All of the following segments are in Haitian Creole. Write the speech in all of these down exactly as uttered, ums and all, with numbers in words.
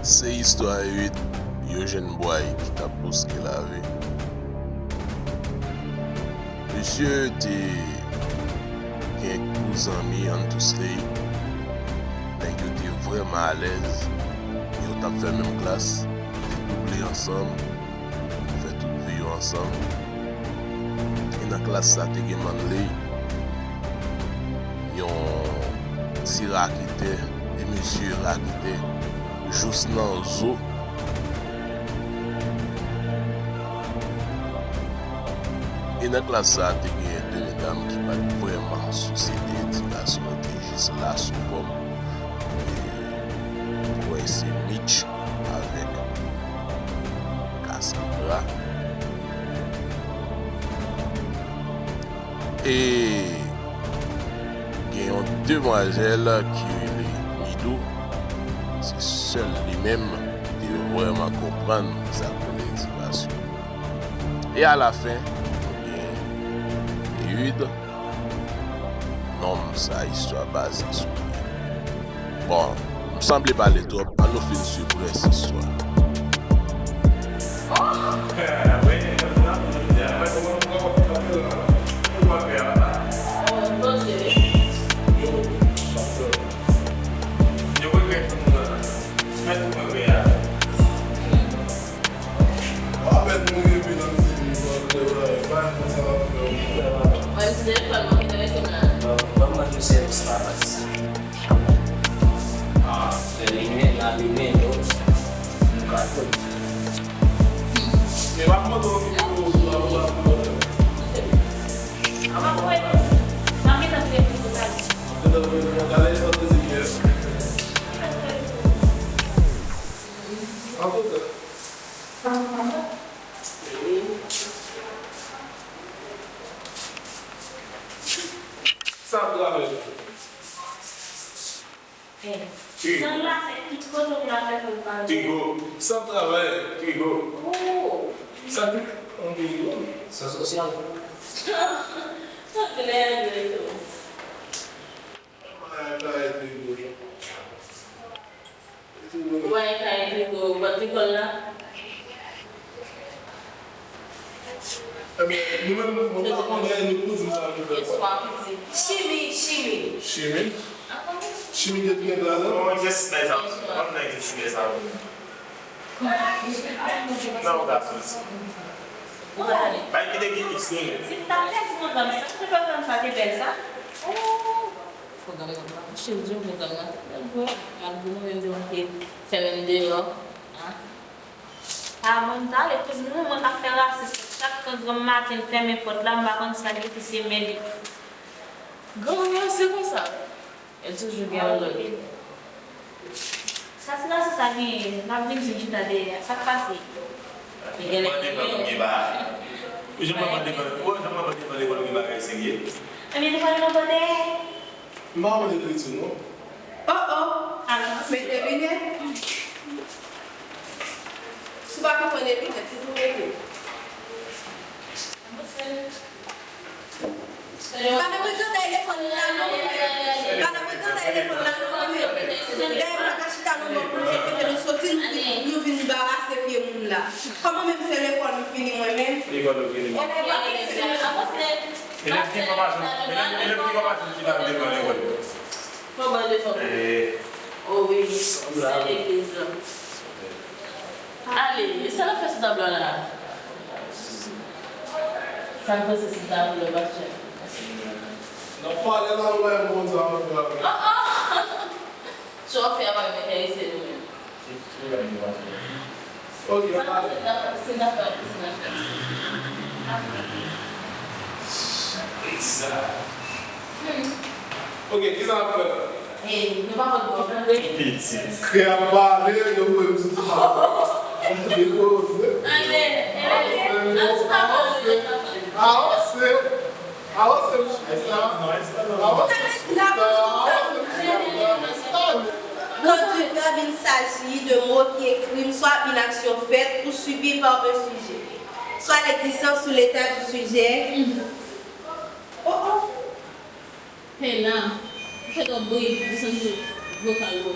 Se istwa uit yo jèn bway ki t ap bouske lari. Mesye te gen kou zanmi Ann Tousley. Nèg yo te vrèman alèz. Yo t ap fè menm klas, yo te double ansanm, fè tout vi yo ansanm. E nan klas sa te gen Manley, yon ti raketè, de mesye raketè, jous nan zo. E nan klas sa a, te gen de medam ki pa t vrèman sousye de edikasyon, yo te jis la sou fòm. E, mwen kwè se Mitch avèk Cassandra. E gen yon demwazèl ki rele Midou, se sèl li menm ki te vrèman konprann sa k rele edikasyon. E alafen, nou gen Ehud, nonm sa istwa baze sou li. Bon, m sanble pale twòp, ann nou fin swiv rès istwa. Mwen se telefòn mwen ki te rete m la. Ban m manje sèvis pa pati. Ah, fè limen, la limen, yo. Nou ka tout. Men pa mande w ki pou ou la, ou la pou ou. An pa pou ou. Mwen gentan prepare pou sa. Gentan prepare pou sa, lè sa te di kè. Antouka. Sa ap travay. Tigo. Tigo. Sa ap travay. Tigo. Sa ki an Tigo? Sa sosyal. Sa klè vre tou. Ay, ay, Tigo. Ou pa gen kay Rigo, ou pa t lekòl la? Ebyen, nou menm, nou pa konnen, nou pou di sa nou fè. Chimi, chimi. Chimi? Chimi te byen gade. Bon, just like that. One night is like that. Nan ou ka soti. Bay ki te gen x li menm. Si m ta pèdi pwogram sa, m te pwogram sa te bèl sa. Oh. Pwogram nan pa kouche l di w, pwogram nan te bèl vre. Malgre mwen menm de mwen te fèmen m deyò. A, mwen m t ale kouz mwen, mwen k ap fè rasis. Chak granm maten l fèmen pòt la, m pa konn sa l rete se men li. Granm nan se konsa. L toujou gen yon lòt. Sa ti rasis sa genyen, l ap vin di m chita dèyè a. Sa k pase? Li genlè gen men. Ou janm pa konn devan, ou janm pa konn devan lekòl ou gen bagay serye? Ebyen, devan lekòl dèyè. M pa konn ekri tou non. Oh, oh. Alò, mete linèt. Si w pa konprann linèt, se pou mete. Pa nan brigandèy lekòl la non, mwen menm. Pa nan brigandèy lekòl la non, mwen menm. Dèyè m pa ka chita nan bò kote nou soti, nou vin, nou vin barase pye moun la. Kòman menm se lekòl m fini mwen menm? Lekòl ou fini. Elèv ki pa janm, elèv, elèv ki pa janm chita devan lekòl. Kòman devan? Eh. Oh wi, se legliz la. Ale, sa n ap fè sou tablo a la? Sa n panse sou tablo, pastè? N ap pale la, wè, bon, sa n ap fè. Oh, oh! Sa w ap fè a pa menm enterese nou menm. Ok, sa n ap fè, se n ap fè, se n ap fè. Sa. Hmm. Ok, kisa n ap fè la? Ey, nou pa konn pwoblèm. Kè ap pale, yo voye m sou tablo. Depoze. Ale, ale, ale, ale. Avanse, avanse, avanse. Quand du verbe, il s'agit de mots qui expriment soit une action faite ou subie par un sujet, soit l'existence ou l'état du sujet. Oh, oh. Hey la, ou fè twòp bri, desann vokal ou.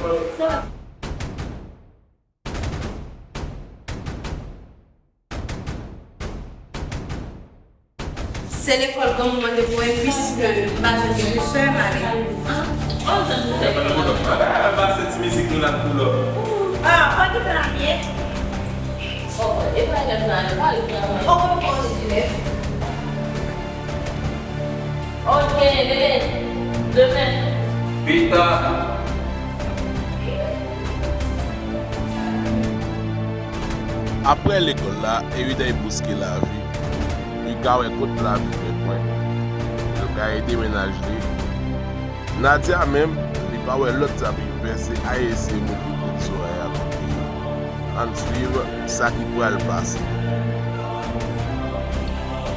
Se lekòl granmoun mande pou mwen, piske m pa jwenn yon sè, m ale. Ah, oh, tande. Epa nou konnen. Epa pase ti mizik nou la pou lò. Ah, pa kite la byen. Oh, epa lè sa, epa lè sa. Oh, oh, oh, Jilèt. Ok, bebe. Demen. Pita. Apre lekòl la, Erida bouske lavi. Li ka wè kot lavi fè pwen. Yo ka ede mennaj li. Nadia menm, li pa wè lòt sa pou l fè, se al eseye moute kout zòrèy a kote yo. Ann swiv sa ki pral pase.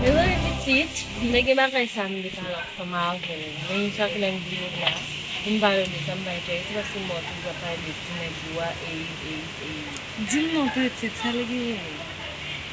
Mezanmi pitit, m te gen bagay sa m te pale ansanm avè l. Men chak lè m vini la, m pale de sa, m pa enterese paske m wè w toujou ap pale de ti nèg yo a, e, e, e. Di m non pitit, sa l genyen?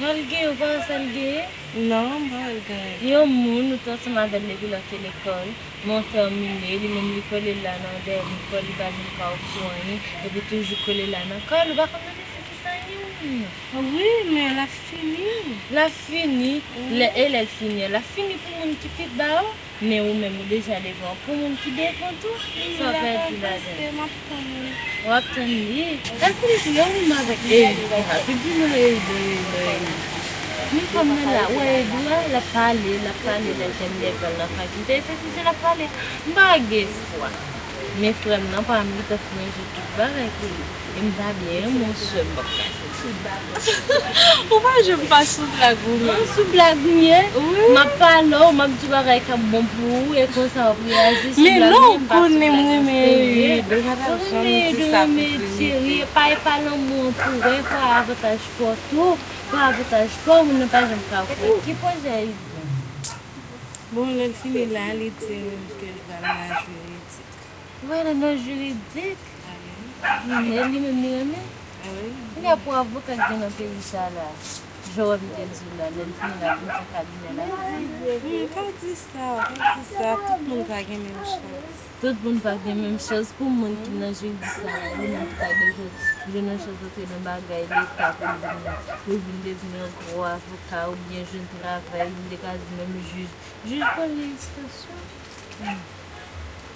Sa l genyen, ou pa wè sa l genyen? Non, m pa wè l gen anyen. Yon moun, ou te ansanm avè l depi lè w te lekòl, men w tèmine, li menm li kole la nan dèyè lekòl, li pa menm ka ofri w anyen, epi toujou kole la nan kay li, ou pa konn nan nesesite anyen, ou menm. Wi, men l ap fini. L ap fini, wi. Lè, e lè l fini an, l ap fini pou moun ki pi ba yo, men ou menm ou deja devan, pou moun ki devan tou, sa w pèdi ladan l. M ap tann li. W ap tann li. Èske li tou yon moun avèk Edo? Epi di nou Edo, Edo, Edo. Menm fanm nan la, ou wè Edo a, l ap pale, l ap pale lè l te lekòl nan fakilte, e se sijè l ap pale. M pa gen espwa. Men frè m nan pa m, li te fè yon jou tout bagay pou li. E m ta byen renmen yon sè m p ap ka fè. Ou pa janm pa sou blag ou menm. Mwen sou blag m ye. Wi. M ap pale w, m ap di w bagay k ap bon pou ou, e konsa w ap reyaji sou blag m ye, m pa sou blag m serye. Men non, ou konnen m renmen Edo, m pa t ap janm di sa pou Edo, cheri, e pa, e pa lanmou an pou wè, fò avantaj pa w tou, fò avantaj pa w, moun nan pa janm ka fè. Ki pwojè Edo? Bon, lè l fini la, li di menm ke li pral nan jiridik. Ou pral nan jiridik? Wi. Men li menm li renmen? Wi. Kounye a pou avoka k gen nan peyi sa la, jan w wè m te di w la, lè l fini l ap vin fè kabinè l ap di. Hmm, pa di sa, pa di sa. Tout moun pa gen menm chans. Tout moun pa gen menm chans. Pou moun ki nan jiridik sa la, li menm ki ta bezwen jwenn yon chans antre nan bagay leta pou l vin, pou l vin devni yon gwo avoka oubyen jwenn travay, li te ka di menm jij. Jij pa nan enstansyon.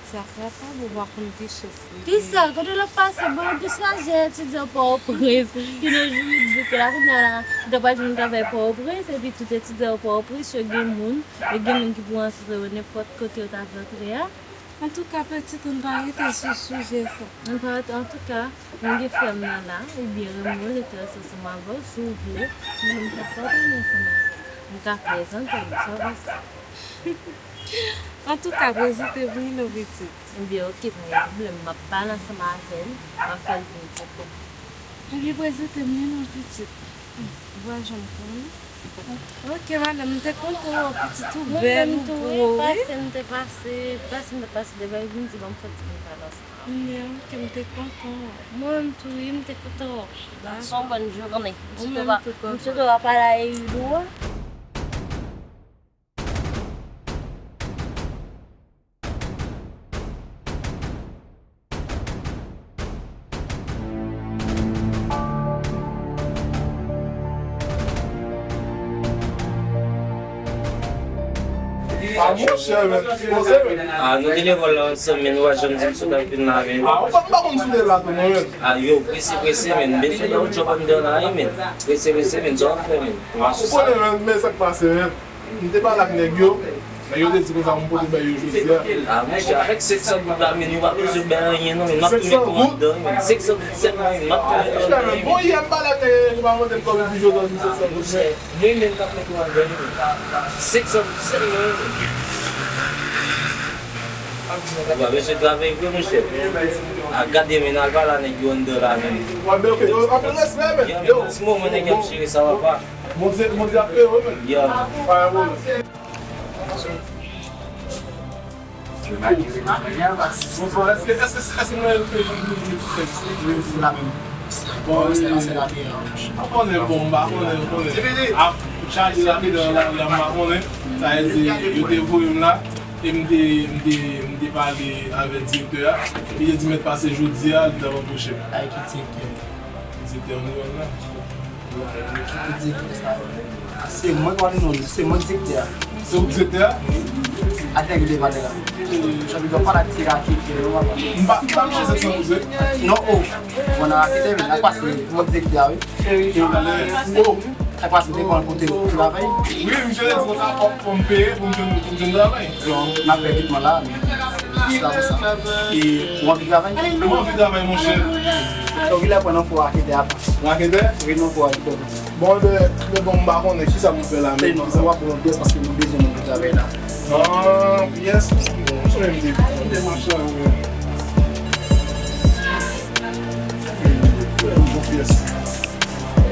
Sa kapab, ou pa konn ki chans li genyen. Kisa? Kote l ap pase? Bon, gen chaje etidyan Pòtoprens ki nan jiridik la, kounye a la, yo ta pral jwenn travay Pòtoprens, epi tout etidyan yo Pòtoprens, yo gen moun, yo gen moun ki pou anseye yo nenpòt kote yo ta vle antre a. Antouka, pitit, ann pa rete sou sijè sa. Ann pa rete, antouka, mwen gen frè m nan la, li byen renmen w, l enterese ansanm avè w, si w vle, si w vle m ka fè w konnen ansanm avè l. M ka prezante w, sa w panse? Antouka, prezante m wi non pitit. Ebyen, oke, pa gen pwoblèm, m ap pale ansanm avè l, m ap fè l vin poko. Ebyen, prezante m wi non pitit. Ou pa janm konnen. Ok, madanm, m te kontan wè w, pitit, ou bèl, ou gwo, wi. Mwen menm tou, wi, pase m te pase, pase m te pase devan, vin di ban m fè ti moun pale ansanm avè w. Ebyen, ok, m te kontan wè w. Mwen menm tou, wi, m te kontan wè w. Pase yon bòn jounen. Ou menm tou, kòkòt. M swete w ap pale a Edo a. A, monchè, men, poze, men. A, nou te lekòl la ansanm, men nou pa janm di m sot al vin la, men. A, ou pa, m pa konn si w te la tou, non, men. A, yo, prese, prese, men. Men fè yon djòb anndan la, wi, men. Prese, prese, men. Sa w ap fè, men. Ou konnen, men, men sa k pase, men. M te pale ak nèg yo, nèg yo te di konsa pou m pote bay yo jodi a. A, monchè, avèk senk san goud la, men, nou pa bezwen bay anyen, non, men m ap tounen kò anndan, men. Senk san goud sèlman, men, m ap tounen kò anndan. Monchè, men, bon, yè m pale ak nèg yo, nèg yo pa mande m kòb epi jodi a, m di senk san goud, men. Mwen menm k ap met ou anndan, men. Senk san goud sèlman, men. Ou pa bezwen travay vre, monchè. A, gade, men, al pale a nèg yo anndan la, men. Anpil respè, men. Yo, men, ti moman nèg y ap jere sa, papa. Bondye, Bondye ap peye w, men. Ya. Pa gen pwoblèm. Bonswa, èske, èske, èske nou, nou, nou, nou, nou, la menm. Bon, se la, se la, se la. Ou konnen, bon, m pa konnen, ou konnen. Ap chaje lapidan la, la, m pa konnen. Sa vle di, yo te voye m la, e m te, m te, m te pale avèk direktè a. Li te di mèt pase jodi a, li t ap anboche m. Ay, ki direktè? Direktè Mouvman nan. Ki direktè sa yo? Se mwen ki pale non, se mwen ki direktè a. Se ou ki direktè a? Wi. Atè ki te pale la. Chanpyon pa la ki te rakete yo, papa. M pa, m pa manje sèk san kouze. Non, o. Bon, nan rakete, men, nan pase, mwen direktè a, wi. O. Sa k pase, m te pran l pou te travay. Wi, misye te di konsa, fò, fò m peye pou m jwenn, pou m jwenn travay. Non, n ap fè ekipman la, men se pa pou sa. E, ou anvi travay? Mwen anvi travay, monchè. Donk, kilè pran nan fò raketè a? Raketè? Wi, nan fò raketè. Bon, ben, men bon, m pa konnen kisa pou m fè la, men kisa? W ap pran yon pyès paske nou bezwen moun pou travay la. Ah, pyès? M sonje m te, m te machann, wi. Bon pyès.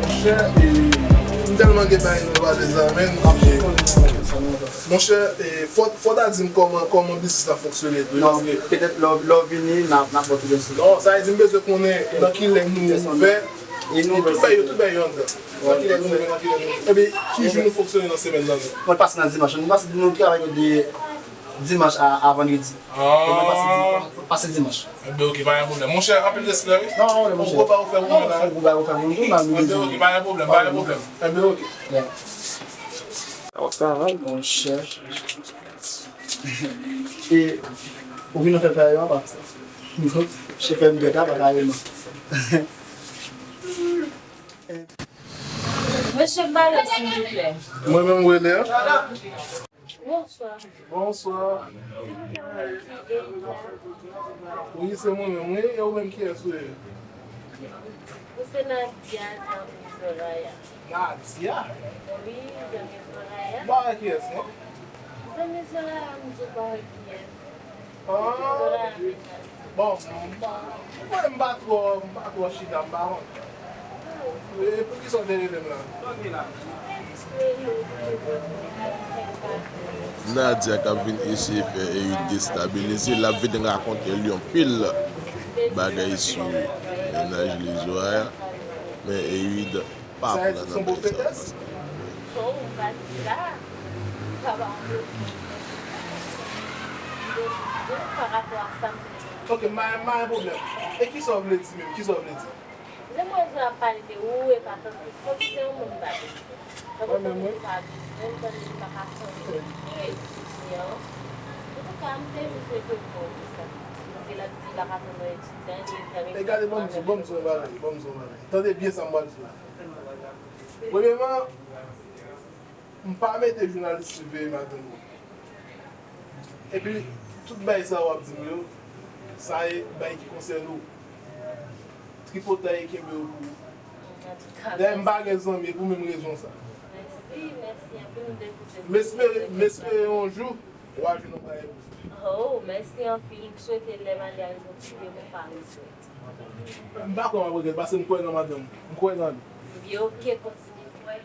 Monchè, e, m tèlman gen bagay nou pale sa, men, m ap konnen sa lontan. Monchè, e, fò, fò w ta di m kòman, kòman biznis la fonksyone tou, non, paske petèt lè w, lè w vini, n a, n a ba w tout enfòmasyon. Non, sa vle di m bezwen konnen nan ki lè nou ouvè, e tout bagay yo, tout bagay yo anndan. Nan ki lè nou ouvè, nan ki lè nou. Epi, ki jou nou fonksyone nan semèn nan? Mwen pase nan dimanch. Nou pase, nou travay de dimanch a, a vandredi. Ah. Mwen pase di-, pase dimanch. Enben, oke, pa gen pwoblèm. Monchè, anpil respè, wi. Non, non, monchè. Gwo bagay ou fè pou mwen la. Gwo bagay ou fè pou mwen, wi. Enben, oke, pa gen pwoblèm, pa gen pwoblèm. Enben, oke. Sa w ap travay, monchè. E, ou vin fè fè yo anba. Chofè m dwèt la, pa kareman. Mesye Valè, silvouplè. Mwen menm, Wele. Bonswa. Bonswa. Wi, se mwen menm, wi. E ou menm, kiyès ou ye? Mwen se Nadia, zanmi Zoraya. Nadia? Wi, zanmi Zoraya. Ou pa wè kiyès, non? Zanmi Zoraya, m di w pa wè kiyès. Ah. Bon, m pa, m pa, m pa twò, m pa twò chita, m pa konn. E poukisa w te rele m la? Nadia k ap vin eseye fè Eyid destabilize, l ap vin rakonte l yon pil bagay sou mennaj li Zoraya, men Eyid pa pran nan bagay sa. Oh, ou pa di sa. Sa pa yon pwoblèm. M te jis di w pa rapò a sa m te jwenn. Ok, m pa, m pa gen pwoblèm. E kisa w vle di menm? Kisa w vle di? Lè m wè Zo ap pale de ou, e pa tankou, kòmsi se yon moun m pa bezwen. Tankou, tankou m pa bezwen, m tande m pa ka sonje ki etidyan. Antouka, m te jis reponn pou sa. Paske l ap di l ap atann yon etidyan, li te... E gade, ban m di w, ban m di w yon bagay, ban m di w yon bagay. Tande byen sa m pral di w la. Premyèman, m pa mete jounalis siveye madanm ou. Epi, tout bagay sa w ap di m yo, sa e bagay ki konsène w. Tripotay kenbe w pou ou. Antouka, dayè, m pa gen zanmi e pou menm rezon sa. Mèsi, mèsi anpil, m te koute. M espere, m espere yon jou, w a jwenn yon bagay pou fè. Oh, mèsi anpil, m swete lè maryaj nou koupe, pou pa regrèt. M pa kwè m ap regrèt, paske m kwè nan madanm mwen. M kwè nan li. Ebyen, oke, kontinye kwè.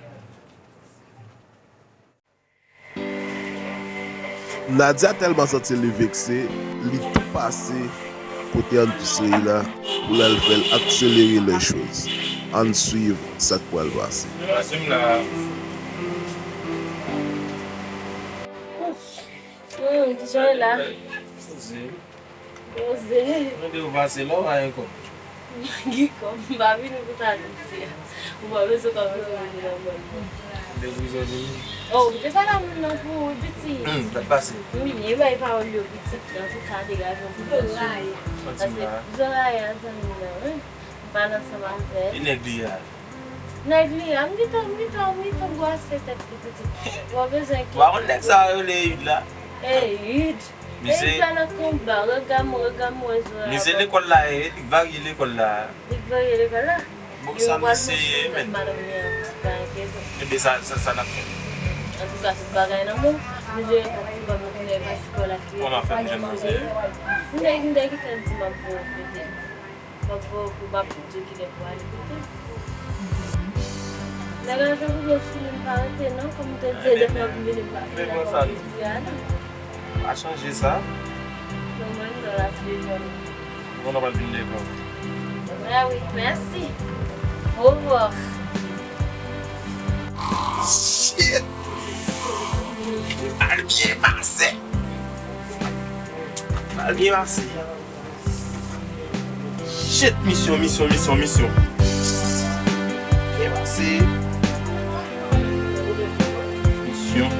Nadia tèlman santi li vekse, li tou pase kote Andrew Seyla pou l al fè l akselere les choses. Ann swiv sa k pral pase. Hmm, kijan w la? Poze. Poze. Mande ou pase la, ou pa gen kòb? M pa gen kòb, m pa vini pou sa jodi a. Ou pa bezwen kòb, bezwen mete nan pòch mwen. De prizon vini? Oh, m te pale a moun nan pou ou, pitit. Hmm, sa k pase? M byen bay pawòl yo, pitit. Antouka, degaje w pou pase. Paske Zoraya, zanmi m nan, wi. M pale ansanm avè l. E nèg li a? Nèg li a, m gentan, m gentan, m gentan bwase tèt li, pitit. Ou pa bezwen enkyete. Ou pa konn nèg sa yo rele Eyid la? Eyid? Misye, Eyid la nan konba, rega m, rega m wè Zoraya. Misye lekòl la ye, li k varye lekòl la. Li k varye lekòl la? Bon, sa misye ye, menm. Madanm li an, pa enkyete. Ebyen, sa, sa, sa n ap fè? Antouka, tout bagay nan men w. M jere kòb ti kòb, m konnen pa ti kòb la ki... Kòman fè m jwenn misye? M te, m te kite l di m ap voye w kote l. M ap voye w pou, m ap di w kilè pou ale kote. Nèg la jwe pou byen fini, m pa rete non, kòm m te di, ebyen, depi w ap vini, m pa vini ankò, m te di ale. Pa chanje sa. Mwen, m nan la telefòn. Bon, nou pral vin lekòl. Ah wi, mèsi. Au revoir. Shit! Mal byen pase. Mal byen pase. Shit, misyon, misyon, misyon, misyon. Byen pase. Misyon.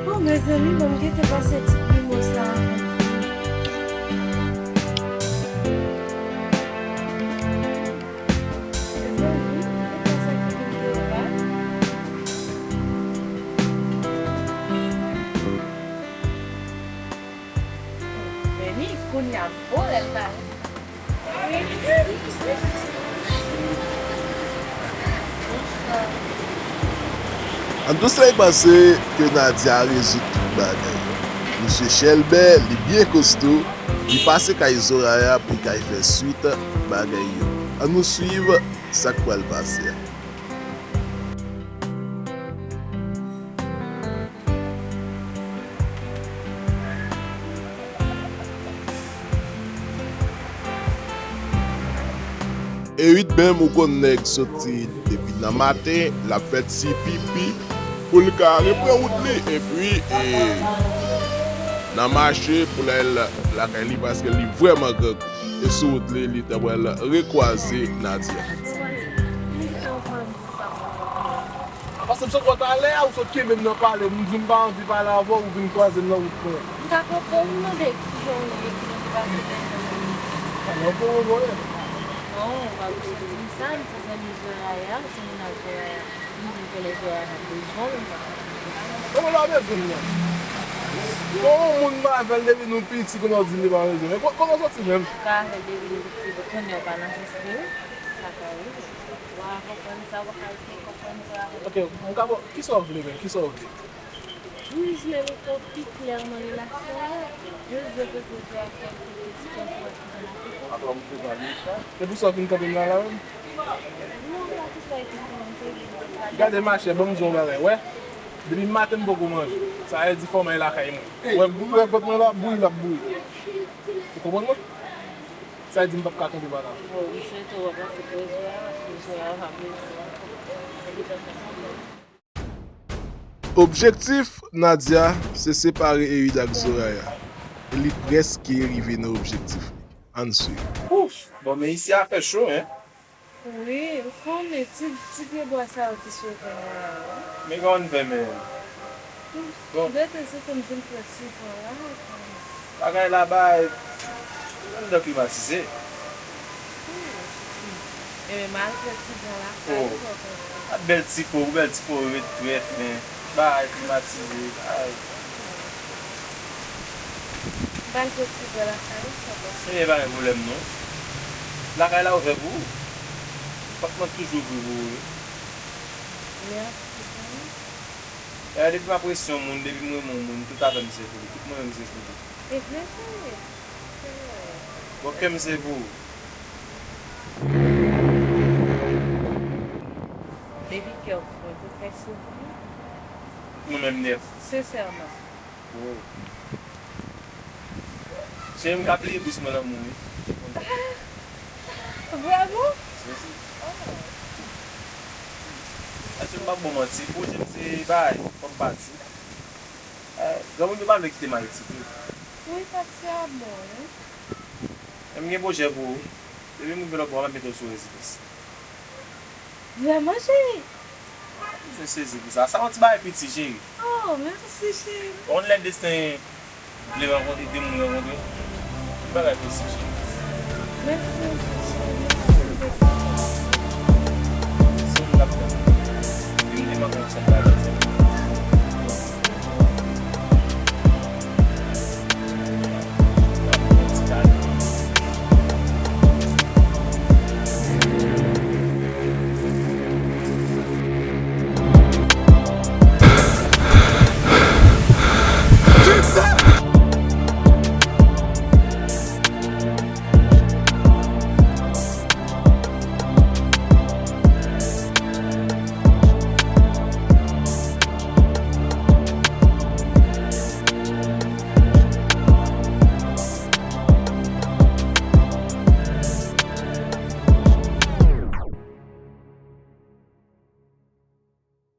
Oh, mezanmi, bon, m gentan pase ti primo sa. Mezanmi, e pa sa ki vin deyo la. Vini, kounye a, bon, lè l pale. An dous lè pase ke Nadia rezoud tout bagay. Mesye Chèlbè, li byen kosto, li pase kay Zoraya pou l kay fè swit bagay yo. Ann nou swiv sa k pral pase a. Ewit menm ou konn nèg soti depi nan maten, l ap fè ti pipi pou l ka repran wout li, epi e, nan mache pou l al lakay li paske li vrèman grangou. E sou wout li, li ta pral rekwaze Nadia. Paske m sot wè talè a, ou sot kenbe m nan pale, m di m pa anvi pale avè w, ou vin kwaze m nan wout mwen. M ka konprann, m mande kijan w ye, kijan w te pase dènye jou. Alò, pou ou voye. Non, ou pa bezwen di m sa, m se zanmi Zoraya, se mennaj Zoraya. M di ke lè Zoraya ap bezwen w, m pa ka. Kòman w pa bezwen m nan? Bon, yon moun m avè l depi nou piti, kounye a w di m li pa bezwen m. Kò-, kòman w soti menm? M ka avè l depi nou piti, kounye a w pa nan sans li wi. Sa ka rive. Ou pa ka konprann sa, ou pa ka eseye konprann sa. Ok, m ka bon, kisa w vle menm? Kisa w vle? M jis vle mete w pi klè nan relasyon an. Jis vle poze w kèlke kesyon pou wè kijan n ap fè. E pou sa w fin kanpe m la la menm? Non, pa pou sa, e pou sa m te vin. Gade machè, ban m di w yon bagay, wè. Depi maten m poko manje. Sa vle di fòmay lakay mwen. Wè, wè vant mwen la, bouyi l ap bouyi. Ou konprann mwen? Sa di m p ap ka kanpe pa la. Bon, m swete w pa pase prèzè a, paske Zoraya pa bezwen w. Objektif Nadia se separe Erid ak Zoraya. Li prèske rive nan objektif li. Ann swiv. Ouf! Bon, men isi a fè cho, en. Wi, ou konnen ti, ti pye bwa sa yo ki sove mwen an, wi. Men kòman n fè, men? Bon. Gade se pou m vin pran ti van la, men. Bagay la bay anndan klimatize. Enben, malgre ti van la, sa yo konsa. Gad bèl ti po, bèl ti po ret trè fen. Bagay klimatize, bagay. Bal poti bò lakay ou, sa pase. E pa gen pwoblèm non. Lakay la ouvè pou ou. Pòt mwen toujou ouvri pou ou wi. Mèsi, zanmi. E depi m apresye yon moun, depi m renmen yon moun, tout afè m se pou li, tout mwen menm se pou li. E vre, cheri. Se vre. Bon, kè m se pou ou. Depi kè w pou mwen, pou fè soufri. Nou menm nèf. Sensèman. Oh. Cheri, m ka pliye bous mwen lanmou wi. Vrèman? Si, si. Oh. Èske m p ap ba w manti? Pwojè m se bay, fò m pati. Eh, granmoun yo pa vle kite m Ayiti tou. Wi, pati a bon, wi. Men m gen pwojè pou ou. Depi m rive lòtbò a, m ap mete w sou rezidans. Vrèman, cheri? Se sezi pou sa. Sa yon ti bagay piti, cheri. Oh, mèsi, cheri. Yon lè desten vle rankontre, de moun rankontre. Bagay posib, cheri. Mèsi, cheri. Se moun k ap tann.